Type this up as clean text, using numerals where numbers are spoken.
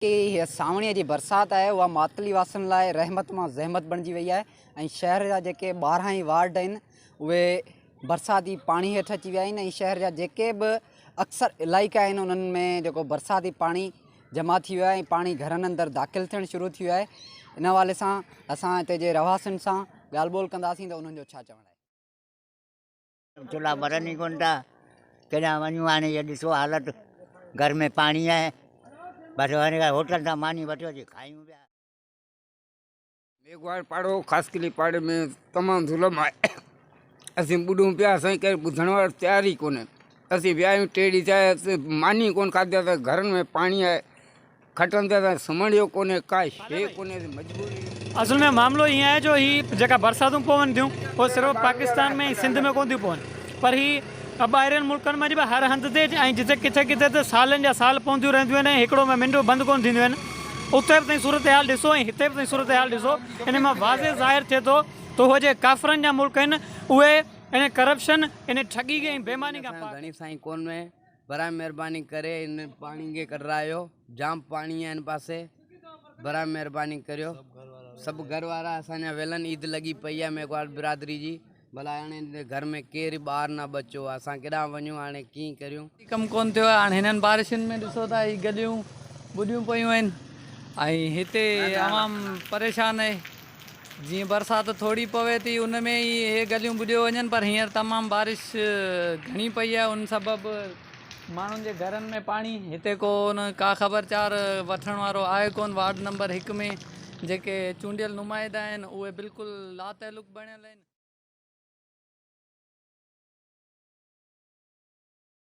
جيڪي هيء سانوڻيء جي برسات آهي اها ماتلي واسين لاء رحمت مان زحمت بڻجي وئي آهي ۽ شهر جا جيڪي 12 ئي وارڊ آهن اهي برساتي پاڻي هيٺ اچي ويا آهن ۽ شهر جا جيڪي به اڪثر علائقا آهن انهن ۾ جيڪو برساتي پاڻي جمع ٿي ويو آهي ۽ پاڻي گهرن اندر داخل ٿيڻ شروع ٿي ويو آهي ان حوالي سان اسان هتي جي رهواسين سان ڳالهه ٻولهه ڪنداسين ته انهن جو ڇا چوڻ آهي. چلها ٻرن ئي ڪونه ٿا ڪيڏانهن وڃون هاڻي هيء ڏسو حالت گهر ۾ پاڻي آهي بس وري هوٽل تان ماني وٺيو اچي کايون پيا. ميگهواڙ پاڙو خاصخيلي پاڙي ۾ تمام ظلم آهي اسين ٻڏون پيا اسان کي ڪير ٻڌڻ وارو تيار ئي ڪونهي اسين ويا آهيون ٽي ڏينهن ٿيا ماني ڪونه کاڌي آهي گهرن ۾ پاڻي آهي کٽن تي اسان کي سمهڻ جو ڪونهي ڪا شيء ڪونهي مجبوري. اصل ۾ معاملو ائين آهي جو هي جيڪا برساتون پون ٿيون اهي صرف پاڪستان ۾ ۽ سنڌ ۾ ڪونه ٿيون پون پر هي ٻاهرين ملڪن ۾ به هر هنڌ تي ۽ جتي ڪٿي ڪٿي ته سالن جا سال پونديون رهنديون آهن ۽ هڪڙو منڊو بند ڪونه ٿينديون آهن اتي به تائين صورتحال ڏسو ۽ هتي به تائين صورتحال ڏسو ان مان واضح ظاهر ٿئي ٿو ته اهي جيڪي ڪافرن جا ملڪ آهن اهي ان ڪرپشن ان ٺڳي ۽ بيماني کان پاڪ. ڌڻي سائين ڪونهي براء مھرباني ڪري ان پاڻي کي ڪڍرايو جام پاڻي آھي ان پاسي براء مھرباني ڪريو سڀ گھر وارا اسان جا ويل آھن عيد لڳي پئي آھي ميگھواڙ برادري جي ڀلا ھاڻي گھر ۾ ڪير ٻار نه بچو آ اسان ڪيڏانھن وڃون ھاڻي ڪيئن ڪريون. ڪم ڪون ٿيو آهي هاڻي هنن بارشن ۾ ڏسو ٿا هي گليون ٻڏيون پيون آهن ۽ هتي عوام پريشان آهي جيئن برسات ٿوري پوي ٿي ان ۾ ئي اهي گليون ٻڏيو وڃن پر هينئر تمام بارش گهڻي پئي آهي ان سبب ماڻهن جي گهرن ۾ پاڻي هتي ڪو ان ڪا خبر چار وٺڻ وارو آهي ڪون وارڊ نمبر هڪ ۾ جيڪي چونڊيل نمائندا آهن اهي بلڪل لاتعلق بڻيل آهن.